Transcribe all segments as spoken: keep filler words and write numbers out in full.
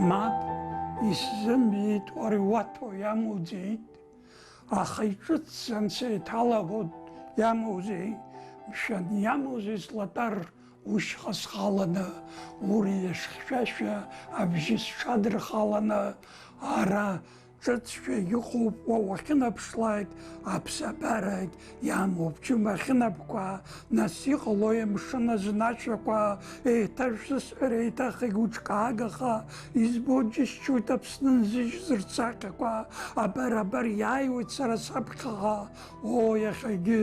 Мап, исзымбеит, уара иуаҭәоу иамуӡеит, аха иҿыцӡан сеиҭалагоит, иамоузеи, мшәан, иамоузеи слатәар ушьха схаланы, уриа шхьшәашәа абжьы сҽадырхаланы, ара ҿыцшәа иҟоуп, уа уахьынаԥшлак, аԥсабарагь иамоуп џьым ахьынапқәа, нас иҟалои амшын азын ашәақәа, еиҭашәзысҳәар еиҭах игәыҿкаагаха, избо џьысшьоит Аԥсны нзыжьыз рцахьақәа, абар, абар иааиуеит сара саԥхьаҟа, оо, иахьагьы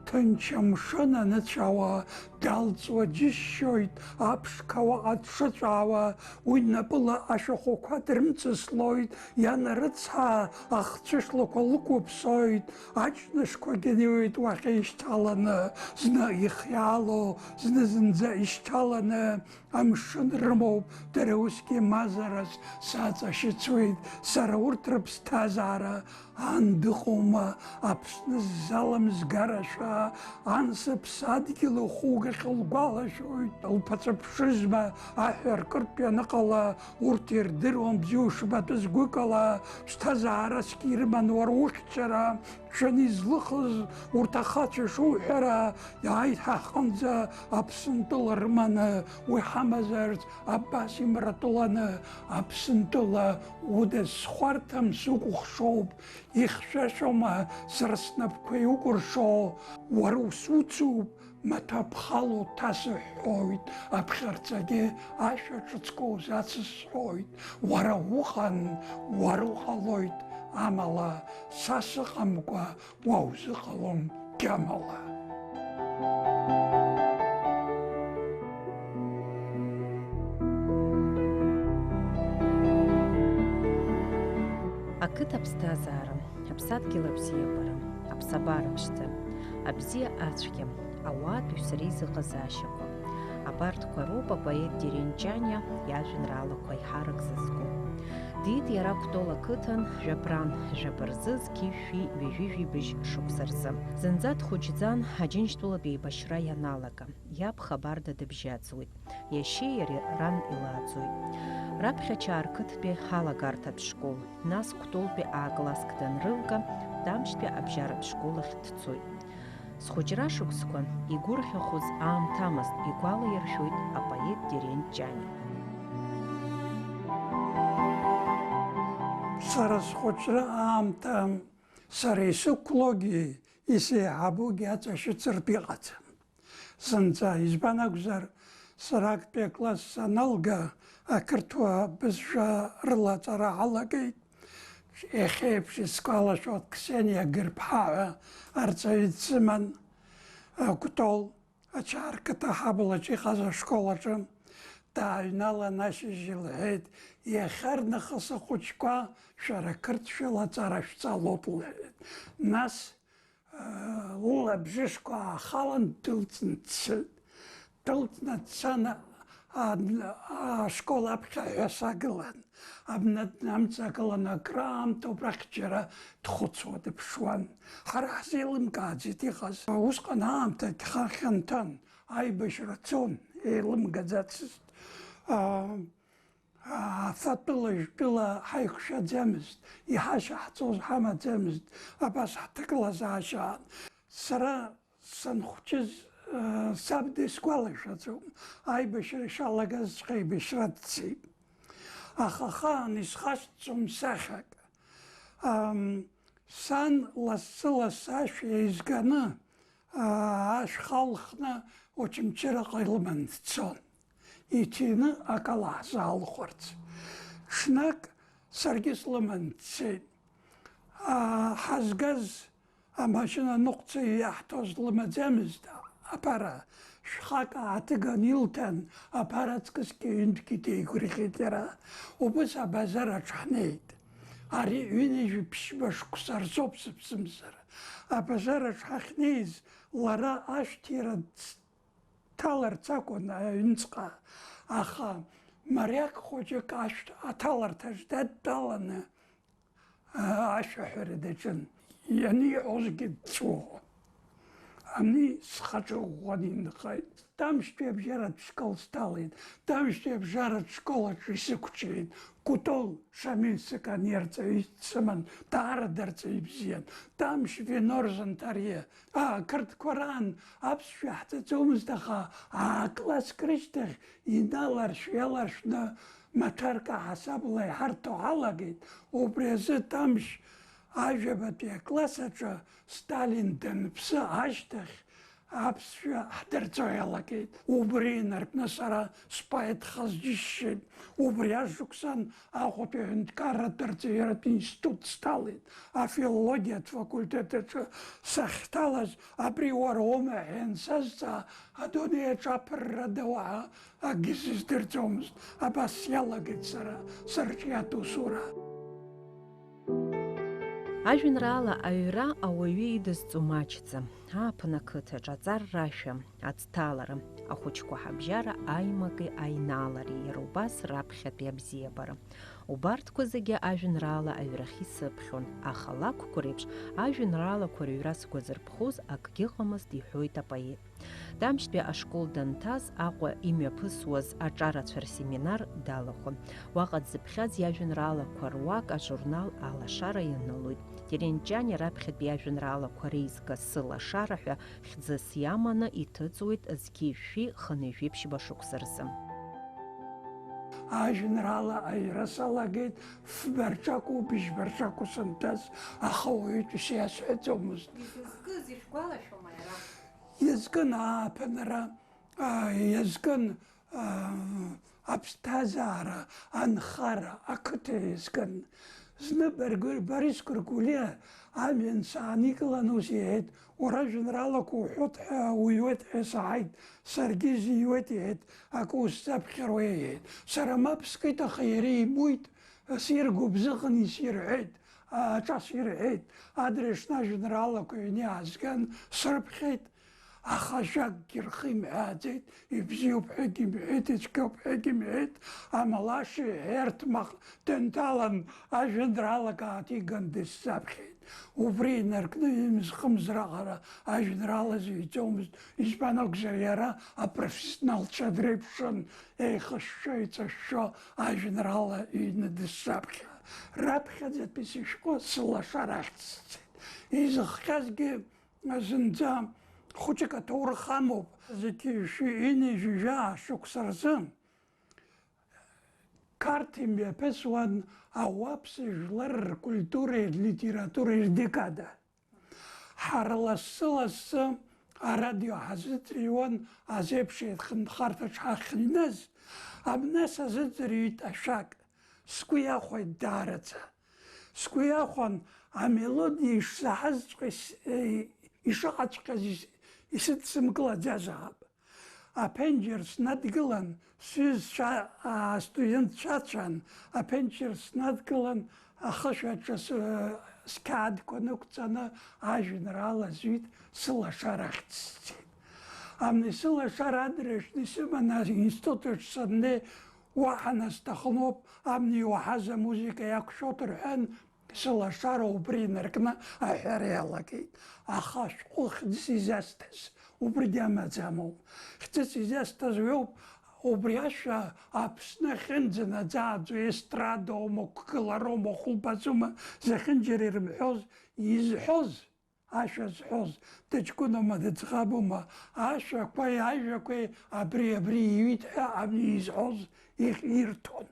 ҭынч амшын аныцәаауа, далҵуа џьысшьоит, аԥшқа уаҟа дшыҵәаауа, уи напыла ашәахәақәа дрымҵыслоит, ианарыцҳа, ахцәышлақәа лықәыԥсоит, аҷнышқәагьы неиуеит уахь ишьҭаланы, зны ихиаало, зны зынӡа ишьҭаланы, амшын рымоуп, дара усгьы мазараз саҵашьыцуеит, сара урҭ рыԥсҭазаара Ан дыҟоума, Аԥсны ззалам згарашәа, ан сыԥсадгьыл ихугахьоу лгәалашәоит, лԥацәа ԥшызма аҳәа ркыртә ианыҟала, урҭ ирдыруан бзиа ушбатәыз гәыкала, ԥсҭазаарасгьы ирыман уара ухьчара, мшәан излыхыз урҭ ахацәа шуҳәара, иааит ҳа ҳҟынӡа Аԥсынтәыла рыманы, уи ҳамазарц, абас имратәыланы, Аԥсынтәыла удысхәарҭам сукәыхшоуп, ихьшәашәома сара снапқәа иукәыршо, уара усуцуп, маҭәа ԥхало ҭасыҳәҳәоит, аԥхьарцагьы ашәа ҿыцқәа узацысҳәоит, уара уҟан, уара уҟалоит, амала са сыҟамкәа уа узыҟалом гьамала. Ақыҭа аԥсҭазаара, аԥсадгьыл абзиабара, аԥсабара ԥшӡа, абзиа ацәгьа, ауаатәыҩса реизыҟазаашьақәа, абарҭқәа роуп апоет Дерен Ҷаниа иажәеинраалақәа аиҳарак зызку. Диит иара Кәтол ақыҭан, жәабран, жәабарзы зқьи жәшәи ҩажәи жәибжь шықәса рзы. Зынӡа дхәыҷӡан, Аџьынџьтәылатә еибашьра ианалага, иаб Хабарда дыбжьаӡуеит. Иашьеи иареи ран илааӡоит. Раԥхьа Чаарқыҭтәи алагарҭатә школ, нас Кәтолтәи А-класск данрылга, Тамшьтәи абжьаратә школ ахь дцоит. Схәыҷра шықәсқәа, игәырӷьахоз аамҭамызт, игәалаиршәоит апоет Дерен Ҷаниа. Сара схәыҷра аамҭа, сара исықәлогьы, исеиҳабугьы аҵашьыцыртә иҟаӡам. Зынӡа, избан акәзар, сара актәи акласс саналга, ақырҭуа бызшәа рылаҵара ҳалагеит. Иахьеиԥш исгәалашәоит, Қсениа Гырԥҳа ҳәа арҵаҩы дсыман, Кәтол Ачаарқыҭа аҳаблаҿ иҟаз ашкол аҿы дааҩналан, ашьыжь илҳәеит, иахьарнахыс ахәыҷқәа шәара қырҭшәала аҵара шәҵалоит, лҳәеит. Нас, лылабжышқәа аахалан, дәылҵны дцеит. Дәылҵны дцан, а, ашкол аԥхьа ҳәа сагылан. Абна днамҵагылан, акраамҭа убрахь џьара дхәыцуа дыԥшуан. Ҳара ҳзеилымкааӡеит иҟаз. Усҟан аамҭагь ха хьанҭан, аибашьра цон, еилымгаӡацызт. А, афатәыла, жәтәыла ҳаиқәшәаӡамызт, иҳашьаҳҵоз ҳамаӡамызт, абас ҳҭагылазаашьа аан. Сара санхәҷыз, саб дысгәалашәаӡом, аибашьра ишалагазҵәҟьа аибашьра дцеит. Аха ахаан исхашҭӡом сахьак. Ам, сан лассы-лассы ашә еизганы, аа, ашә халхны Очамчыраҟа илыман дцон. Иҭины акала ҳзаалхәарц. Ҽнак саргьы слыман дцеит. Аа, ҳазгаз амашьына ныҟәцаҩ иаҳҭоз лымаӡамызт, аԥара шәхак ааҭыган илҭан, аԥара аҵкысгьы ҩынтәгьы деигәырӷьеит иара. Убыс абазараҿ ҳнеит. Ари ҩынҩажәи ԥшьба шықәса рзоуп сыԥсымзар. Абазараҿ ҳахьнеиз, лара ашәҭира дҭаларц акәын аҩныҵҟа, аха мариак хәыҷык ашә аҭаларҭаҿ дадтәаланы, ашәаҳәара даҿын. Ианиҳәозгьы дҵәуон. Ани схаҿы ӷәӷәаны инхеит. Тамшьтәи абжьаратә школ сҭалеит. Тамшьтәи абжьаратә школ аҿы исықәҿиеит. Кәтол Шамил саканирҵаҩыс дсыман, даараӡа арҵаҩы бзиан. Тамшь Венор Занҭариа. Аа, ақырҭқәа раан аԥсшәа ҳҵаӡомызт, аха аа-класск рышьҭахь иналаршә-иаларшәны маҭәарк аҳасабала иҳарҭо ҳалагеит. Убри азы Тамшь ажәабатәи акласс аҿы Сталин данԥсы ашьҭахь аԥсшәа ҳдырҵо иалагеит. Убри инаркны сара споет хаз џьысшьеит. Убри ашықәсан Аҟәатәи аҳәынҭқарратә арҵаҩратә институт сҭалеит. Афилологиатә факультет аҿы сахьҭалаз, абри уара уоума ҳәа иансазҵаа, адунеи аҿы аԥыррада уаҳа акгьы сыздырӡомызт. Абас иалагеит сара сырҿиатә усура. Ажәеинраала аҩра ауаҩы идызҵо маҷӡам. Ааԥын ақыҭаҿ аҵар рашәа, аӡҭалара, ахәыҷқәа ҳабжьара аимаки аинаалареи, иара убас раԥхьатәи абзиабара. Убарҭқәа зегьы ажәеинраала аҩрахь исыԥхьон, аха алакәқәа реиԥш ажәеинраалақәа рыҩра сгәазырԥхоз акгьы ыҟамызт, иҳәоит апоет. Тамшьтәи ашкол данҭаз Аҟәа имҩаԥысуаз аҿарацәа рсеминар далахәын. Уаҟа дзыԥхьаз иажәеинраалақәа руак ажурнал Алашара ианылоит. Терентиани раԥхьатәи иажәеинраалақәа реизга Сылашара ҳәа хьӡыс иаманы иҭыҵуеит зқьи жәшәи хынҩажәи ԥшьба шықәса рзы. Ажәеинраала аҩра салагеит фба рҿакәу быжьба рҿакәу санҭаз, аха уаҩытәыс иасҳәаӡомызт. Изызкыз ишәгәалашәома иара? Иазкын ааԥынра, аа, иазкын, аа, аԥсҭазаара, анхара, ақыҭа иазкын. Зны Баргу-, Борис Гәыргәлиа амҩан сааникылан ус иҳәеит, уара жәеинраалақәа уҳәоит ҳәа, уҩуеит ҳәа саҳаит, саргьы изыҩуеит, иҳәеит, акы усзаԥхьар уеиҳәеит. Сара мап скит, аха иара имуит, сиргәыбзыӷын исирҳәеит, аҿа сирҳәеит, адырҩаҽны ажәеинраалақәа ҩны иаазган, срыԥхьеит. Аха ажәакгьы рхы имҳәааӡеит, ибзиоуп ҳәагьы имҳәеит, ицәгьоуп ҳәагьы имҳәеит, амала ашьыҳәа иарҭмаҟ дынҭалан, ажәеинраалак ааҭиган дысзаԥхьеит. Убри инаркны имзхымз раҟара ажәеинраала зыҩӡомызт, избан акәзар, иара апрофессионалцәа дреиԥшын, еихышәшәо, еиҵышәшәо ажәеинраала ҩны дысзаԥхьа. Раԥхьаӡатәи сышәҟәы Сылашарахь дсыцеит. Изыхҟьазгьы зынӡа хәыҷык аҭоурых амоуп. Зқьи жәшәи ҩынҩажәи жәаа шықәса рзы Қарҭ имҩаԥысуан ауаԥс жәлар ркультуреи рлитературеи рдекада. Ҳара лассы-лассы арадио ҳазыӡырҩуан азеиԥш еиҭхынхарҭаҿ ҳахьыҩназ, абна сазыӡырҩит ашәак, сгәы иахәеит даараӡа. Сгәы иахәан, амелодиа ишсаҳазҵәҟьа ис-, е, ишыҟаҵәҟьаз ис-, исыдсымкылаӡазаап. Аԥенџьыр снадгылан, сҩызцәа, аа, астудентцәа ацәан, аԥенџьыр снадгылан, ахышә аҿы с-, сқьаадқәа нықәҵаны ажәеинраала зҩит, Сылашарахь дсцеит. Амни сылашара адырҩаҽны исыманы аинститут аҿы саннеи, уаҳа насҭахноуп, амни иуаҳаз амузыка иақәшәоит рҳәан, сылашара убри инаркны аҳәара иалагеит. Аха ашәҟәы хьӡыс изасҭаз убригьы амаӡамоуп. Хьӡыс изасҭаз уи ауп, убри ашәа Аԥсны ахьынӡанаӡааӡо естрадоума, қәгылароума, хәылԥазума, зехьынџьара ирымҳәоз, изҳәоз, ашәа зҳәоз, дыҷкәыноума, дыӡӷабума, ашәақәеи ажәақәеи абри, абри иҩит ҳәа амни изҳәоз их-, ирҭон.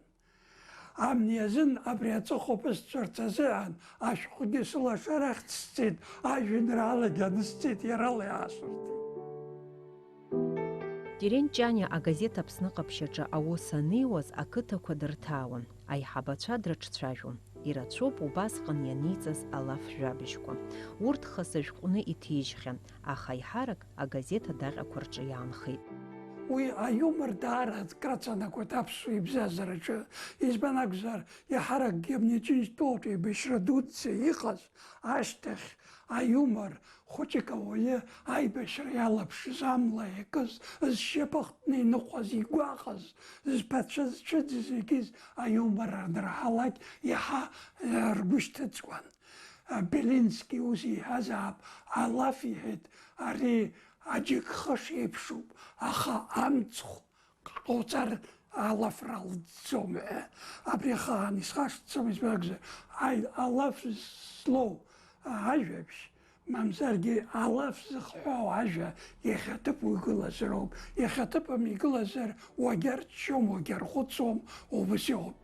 Амни азын абри аҵыхәа ԥысҵәарц азыҳәан ашәҟәгьы сылашарахь дсцеит, ажәеинраалагьы анысҵеит, иарала иаасыртит. Терент Ҷаниа агазеҭ Аԥсны ҟаԥшь аҿы аус анеиуаз ақыҭақәа дырҭаауан, аиҳабацәа дрыҿцәажәон. Ирацәоуп убасҟан ианиҵаз алаф жәабжьқәа. Урҭ хасажәҟәны иҭижьхьан, аха аиҳарак агазеҭ адаҟьақәа рҿы иаанхеит. Уи аиумор даара акраҵанакуеит аԥсуа ибзазараҿы. Избан акәзар, иаҳаракгьы абни Ҷынҷтәылатә еибашьра дуӡӡа иҟаз ашьҭахь аиумор, хәыҷык ауаҩы аибашьра иалаԥшыз, амла иакыз, зшьапыхтны иныҟәаз, игәаҟыз, зԥацәа зцәыӡыз егьыс аиумор анырҳалак иаҳа, э, ргәы шьҭыҵуан. Белински ус иҳәазаап, алаф иҳәеит, ари аџьыкхыш еиԥшуп, аха амцхә ҟауҵар алафра лҵӡом ҳәа. Абри ахаан исхашҭӡом, избан акәзар, аи-, алаф злоу ажәабжь, мамзаргьы алаф зыхҳәаау ажәа иахьа ҭыԥ угылазароуп. Иахьа ҭыԥ амигылазар, уагьарччом, уагьархәыцуам, убас иоуп.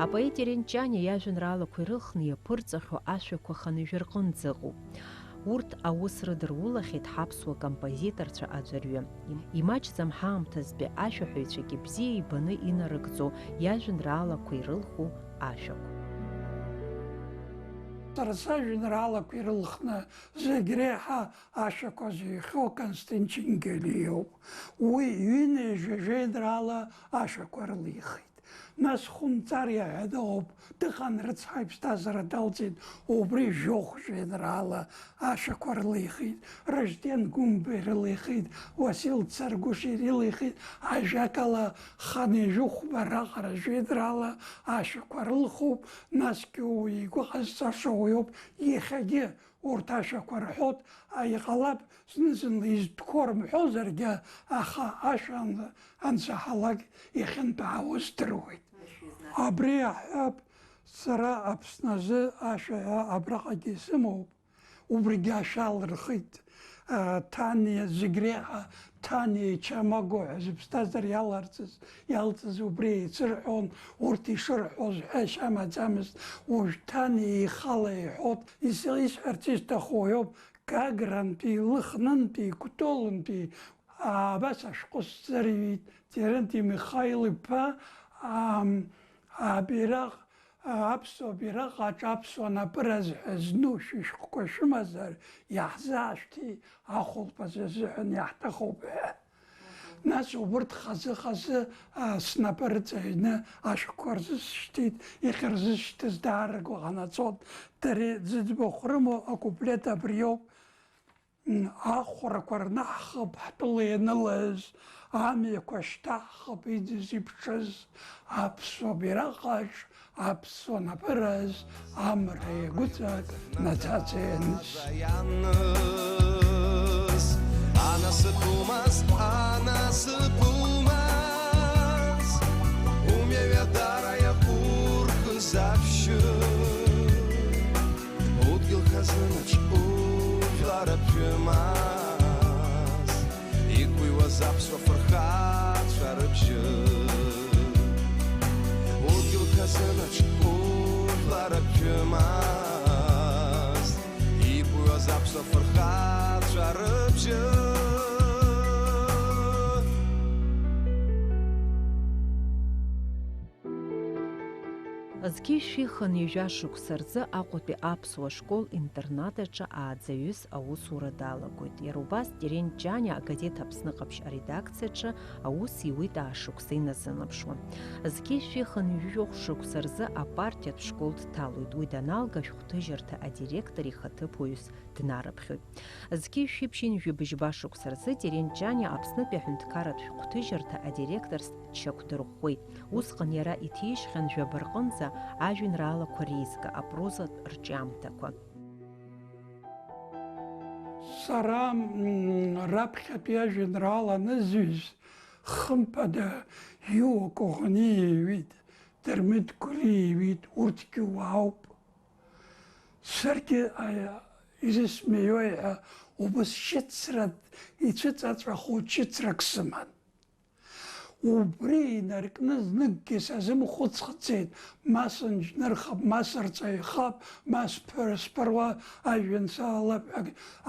Апоет Терент Ҷаниа иажәеинраалақәа ирылхны иаԥырҵахьоу ашәақәа хынҩажәа рҟынӡа ыҟоуп. Урҭ аус рыдырулахьеит ҳаԥсуа композиторцәа аӡәырҩы. Им-, имаҷӡам ҳаамҭазтәи ашәаҳәаҩцәагьы бзиа ибаны инарыгӡо иажәеинраалақәа ирылху ашәақәа. Сара сажәеинраалақәа ирылхны зегь реиҳа ашәақәа зыҩхьоу Константин Гелиа иоуп. Уи ҩынҩажәа жәеинраала ашәақәа рылихит. Нас Хәынҵариа ҳәа дыҟоуп, дыҟан, рыцҳа иԥсҭазаара далҵит, убри жәохә жәеинраала ашәақәа рылихит, Ражден Гәымба ирылихит, Уасил Царгәышиа ирылихит, ажәакала, хынҩажәи хәба раҟара жәеинраала ашәақәа рылхуп, насгьы уи игәы ҟазҵаша уиоуп, иахьагьы урҭ ашәақәа рҳәоит, а, иҟалап, зны-зынла изтәқәоу рымҳәозаргьы, аха ашәа ан-, анцәаҳалак иахьынтәаауа здыруеит. Абри аҳәап, сара Аԥсны азы ашәа ҳәа абраҟагьы исымоуп, убригьы ашәа алырхит, а, Ҭаниа, зегь реиҳа Ҭаниа Ичамаго ҳәа зыԥсҭазаара иаларҵаз, иалҵыз убри еицырҳәон, урҭ ишырҳәоз ҳәашьа амаӡамызт, уажә Ҭаниа ихала иҳәот, ис-, исҳәарц исҭаху уиоуп, Гагрантәи, Лыхнынтәи, Кәтолынтәи, а, абас ашәҟәы сзырҩит, Терент Михаил-иԥа, ам, абираҟ, а, аԥсуа бираҟ аҿы аԥсуа напыразҳәа зну шәышәҟәқәа шәымазар, иаҳзаашәҭи, ахәылԥаз азыҳәан иаҳҭахуп ҳәа. Нас убырҭ хазы-хазы, а, снапы рыҵаҩны ашәҟәқәа рзысшьҭит, иахьырзысшьҭыз даара игәаҟанаҵон. Дара зыӡбахә рымоу акуплет абриоуп. М, ахәрақәа рнаҳхып ҳтәыла ианылаз, амҩақәа шьҭаҳхып иӡыз-иԥҽыз, аԥсуа бираҟ аҿ аԥсуа напыраз амра иагәыҵак наӡаӡа ианыз. Анасыԥ умаз, анасыԥ умаз, умҩа ҩадара иахурхыз аԥшьы. Удгьыл хазынаҿ ужәлар аԥшәымаз, иқәыҩуаз аԥсуа фырхацәа рыбжьы. Удгьыл хазынаҿ ужәлар аԥшәымаз, иқәыҩуаз аԥсуа фырхацәа рыбжьы. Зқьи жәшәи хынҩажәа шықәса рзы Аҟәатәи аԥсуа школ-интернат аҿы ааӡаҩыс аусура далагоит. Иара убас Терент Ҷаниа агазеҭ Аԥсны Ҟаԥшь аредакциаҿы аус иуит аашықәса иназынаԥшуа. Зқьи жәшәи хынҩажәи жәохә шықәса рзы апартиатә школ дҭалоит. Уи даналга, ашәҟәҭыжьырҭа адиректор ихаҭыԥуаҩыс днарыԥхьоит. Зқьи жәшәи ԥшьынҩажәи быжьба шықәса рзы Терент Ҷаниа Аԥснытәи аҳәынҭқарратә шәҟәҭыжьырҭа адиректорс дшьақәдырӷәӷәеит. Усҟан иара иҭижьхьан жәаба рҟынӡа ажәеинраалақәа реизга, апрозатә рҿиамҭақәа. Сара, м, раԥхьатәи ажәеинраала анызҩыз, хымԥада, Иуа Коӷониа иҩит, Дырмит Гәлиа иҩит, урҭгьы уаауп. Саргьы, а, изысмеиуеи ҳәа убыс шьыцра, ицәыҵаҵәаху шьыцрак сыман. Убри инаркны зныкгьы сазымхәыцхӡеит, ма сынџьнырхап, ма сырҵаҩхап, ма сԥырсԥыруа ажәҩан салалап ҳәа.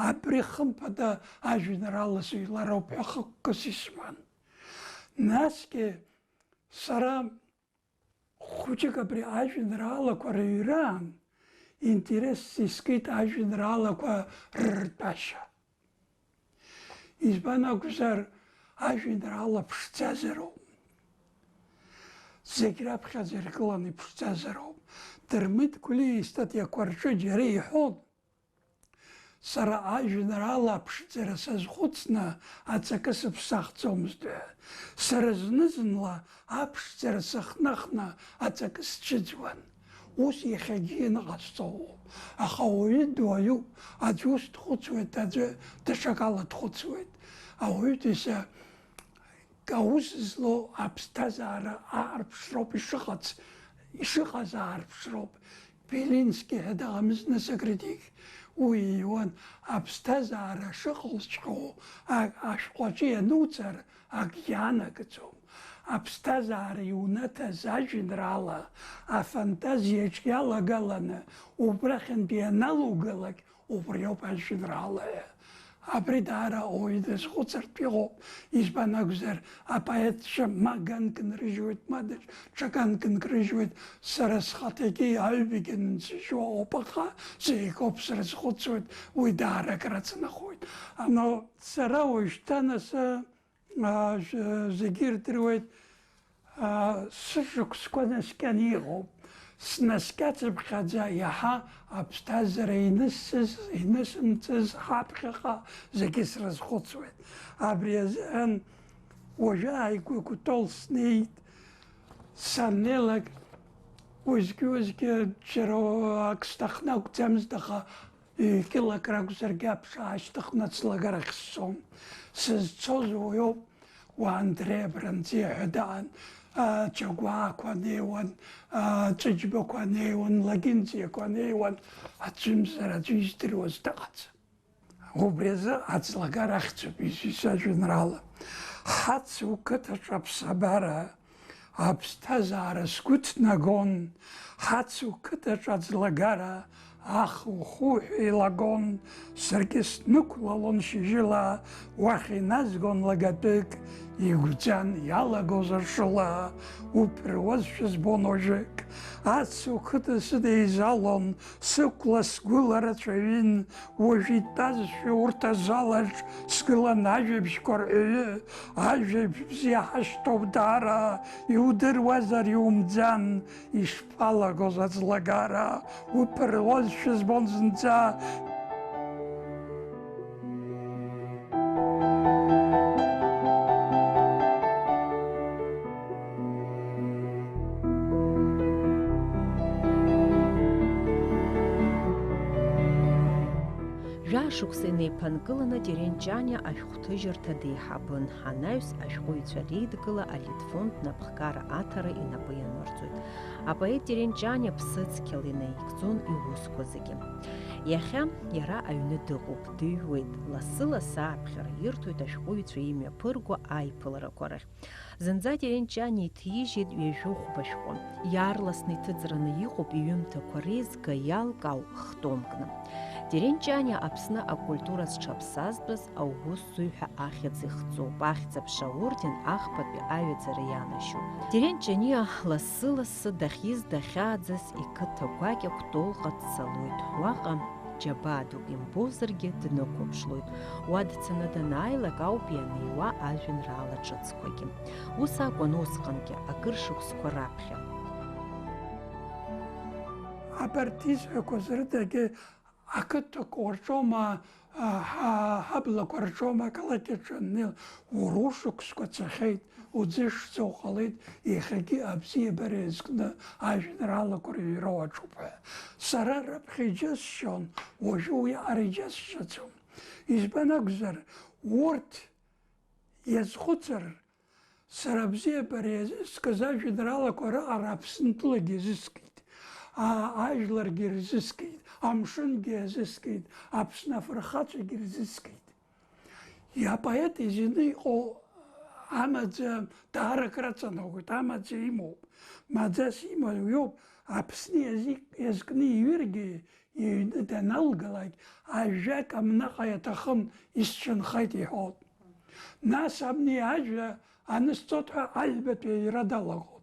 Абри хымԥада ажәеинраала сыҩлароуп ҳәа хықәкыс исыман. Насгьы сара хәыҷык абри ажәеинраалақәа рыҩраан интересс искит ажәеинраалақәа рыртәашьа. Избан акәзар, ажәеинраала ԥшӡазароуп. Зегь раԥхьаӡа иргыланы иԥшӡазароуп. Дырмит Гәлиа истатиақәа рҿы џьара иҳәон, сара ажәеинраала аԥшӡара сазхәыцны аҵакы сыԥсахӡомызт ҳәа. Сара зны-зынла аԥшӡара сыхнахны аҵакы сцәыӡуан. Ус иахьагьы иныҟасҵо ыҟоуп. Аха ауаҩы дуаҩуп, аӡәы ус дхәыцуеит, аӡәы даҽакала дхәыцуеит. Ауаҩытәыҩса аус злоу аԥсҭазаара аарԥшроуп ишыҟац, ишыҟаз аарԥшроуп. Белински ҳәа дыҟамызт, нас, акритик. Уи иҩуан, аԥсҭазаара шыҟалҵәҟьоу а-, ашәҟәаҿы иануҵар, акгьы анагаӡом. Аԥсҭазаара иунаҭаз ажәеинраала, афантазиаҿ иалагаланы, убрахьынтә ианалугалак, убриоуп ажәеинраала ҳәа. Абри даара ауаҩы дазхәыцыртә иҟоуп, избан акәзар, апоетцәа ма ганк нрыжьуеит, ма даҽа ганк нрыжьуеит, сара схаҭагьы аҩбагьы нсыжьуа ауп, аха зегь акоуп срызхәыцуеит, уи даара акраҵанакуеит. Но сара уажәшьҭа нас, а, ж-, зегьы ирдыруеит, а, сышықәсқәа наскьаны иҟоуп. Снаскьацыԥхьаӡа иаҳа аԥсҭазаара инысыз, инысымҵыз ҳаԥхьаҟа зегьы срызхәыцуеит. Абри азыҳәан уажәы ааигәа Кәтол снеит, саннеилак, уеизгьы-уеизгьы џьара ак сҭахны акәӡамызт, аха ҩ-кьылак ракәзаргьы аԥша аашьҭыхны аӡлагарахь сцон. Сызцоз уиоуп, уа Андреи Абранӡиа ҳәа даан, а, Чагәаақәа неиуан, а, Ҵәыџьбақәа неиуан, Лагинӡиақәа неиуан, аӡәымзар аӡәы издыруаз дыҟаӡам. Убри азы аӡлагара ахьӡуп изҩыз ажәеинраала. Ҳацу қыҭаҿ аԥсабара, аԥсҭазаара сгәы ҭнагон, ҳацу қыҭаҿ аӡлагара аху-хуҳәа илагон, саргьы снықәлалон шьыжьыла, уахь иназгон лагатәык, игәӡан иалагоз ашыла, уԥыруазшәа збон уажәык. Ацу қыҭа сыдеизалон, сықәла сгәыла рацәаҩын, уажә итәазшәа урҭ азалаҿ сгылан ажәабжьқәа рҳәаҩы, ажәабжь бзиа ҳашьҭоуп даара, иудыруазар иумӡан, ишԥалагоз аӡлагара, уԥыруазшәа збон зынӡа. Жәа шықәса инеиԥынкыланы Терент Ҷаниа ашәҟәҭыжьырҭа деиҳабын, анаҩс ашәҟәыҩҩцәа реидгыла алитфонд напхгара аҭара инапы ианырҵоит. Апоет Терент Ҷаниа ԥсыцқьала инаигӡон иусқәа зегьы. Иахьа иара аҩны дыҟоуп, дыҩуеит, лассы-лассы ааԥхьара ирҭоит ашәҟәыҩҩцәа имҩаԥырго аиԥыларақәа рахь. Зынӡа Терент Ҷаниа иҭижьит ҩажәи хәба шәҟәы. Иаарласны иҭыҵраны иҟоуп иҩымҭақәа реизга иалкаау хтомкны. Терент Ҷаниа Аԥсны акультура зҽаԥсазтәыз аусзуҩ ҳәа ахьӡ ихҵоуп, ахьӡ-аԥша аорден ахԥатәи аҩаӡара ианашьоуп. Терент Ҷаниа лассы-лассы дахьиз дахьааӡаз иқыҭа гәакьа Кәтолҟа дцалоит, уаҟа џьабаа дук имбозаргьы днықәыԥшлоит. Уа дцаны данааилак ауп ианеиуа ажәеинраала ҿыцқәагьы. Ус акәын усҟангьы, акыр шықәсқәа раԥхьа. Абарҭ изҳәақәоз рыдагьы ақыҭақәа рҿоума, а, ҳа-, ҳаблақәа рҿоума, ақалақь аҿы аннеи, уара ушықәсқәа цахьеит, уӡышӡа уҟалеит, иахьагьы абзиабара иазкны ажәеинраалақәа рыҩра уаҿуп ҳәа. Сара раԥхьа иџьасшьон, уажәы уиаҟара иџьасшьаӡом. Избан акәзар, урҭ иазхәыцыр, сара абзиабара иазыскыз ажәеинраалақәа раҟара Аԥсынтәылагьы иазыскит, а-, ажәларгьы ирзыскит, амшынгьы иазыскит, Аԥсны афырхацәагьы ирзыскит. Иапоет изины иҟоу амаӡа даара акраҵанакуеит, амаӡа имоуп. Маӡас имоу иоуп, Аԥсны иази-, иазкны иҩыргьы, иҩны даналгалак, ажәак амнаҟа иаҭахын, исцәынхеит иҳәоит. Нас абни ажәа анысҵоит ҳәа аҩбатәи аҩра далагоит.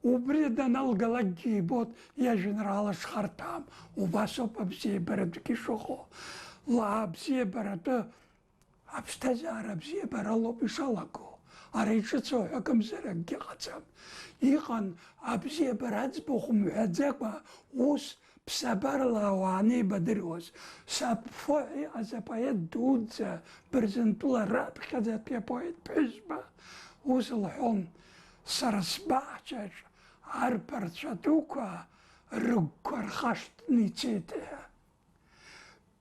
Убри даналгалакгьы ибоит иажәеинраала шхарҭәаам, убасоуп абзиабаратәгьы шыҟоу. Ла абзиабаратәы Аԥсҭазаара абзиабаралоуп ишалаго, ара иҿыцу ҳәа акымзар акгьы ҟаӡам. Иҟан абзиабара аӡбахә мҳәаӡакәа, ус ԥсабарала ауаа анеибадыруаз. Саԥфо ҳәа иҟаз апоет дуӡӡа, Бырзентәыла раԥхьаӡатәи апоет ԥҳәызба, ус лҳәон, сара сбаҳчаҿ арԥарцәа дуқәа рыгәқәа рхашҭны ицеит ҳәа.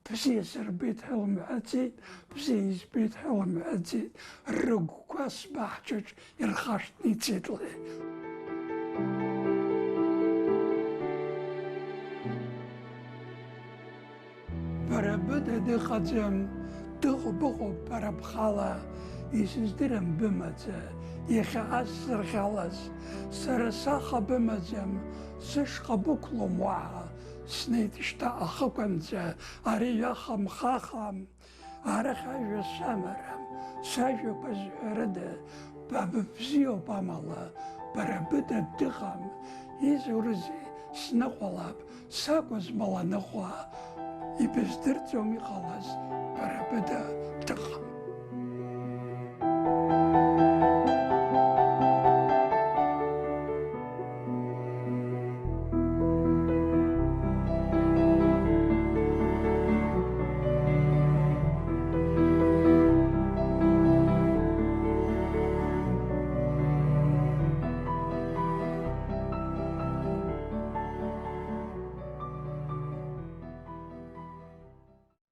Бзиа сырбеит ҳәа лымҳәаӡеит, бзиа избеит ҳәа лымҳәаӡеит, рыгәқәа сбаҳчаҿ ирхашҭны ицеит, лҳәеит. Бара быда дыҟаӡам, дыҟоуп, ыҟоуп бара бхала, исыздырам бымаӡа, иахьа ас сзырхьалаз, сара саха бымаӡам, сышҟа бықәлом уаҳа, снеит шьҭа ахықәанӡа, ари ҩахам-хахам, арахь ажәа самарам, сажәақәа зҳәарыда, ба быбзиоуп амала, бара быда дыҟам, изурызеи, сныҟәалап, сакәызма ланыҟәа, ибыздырӡом иҟалаз, бара быда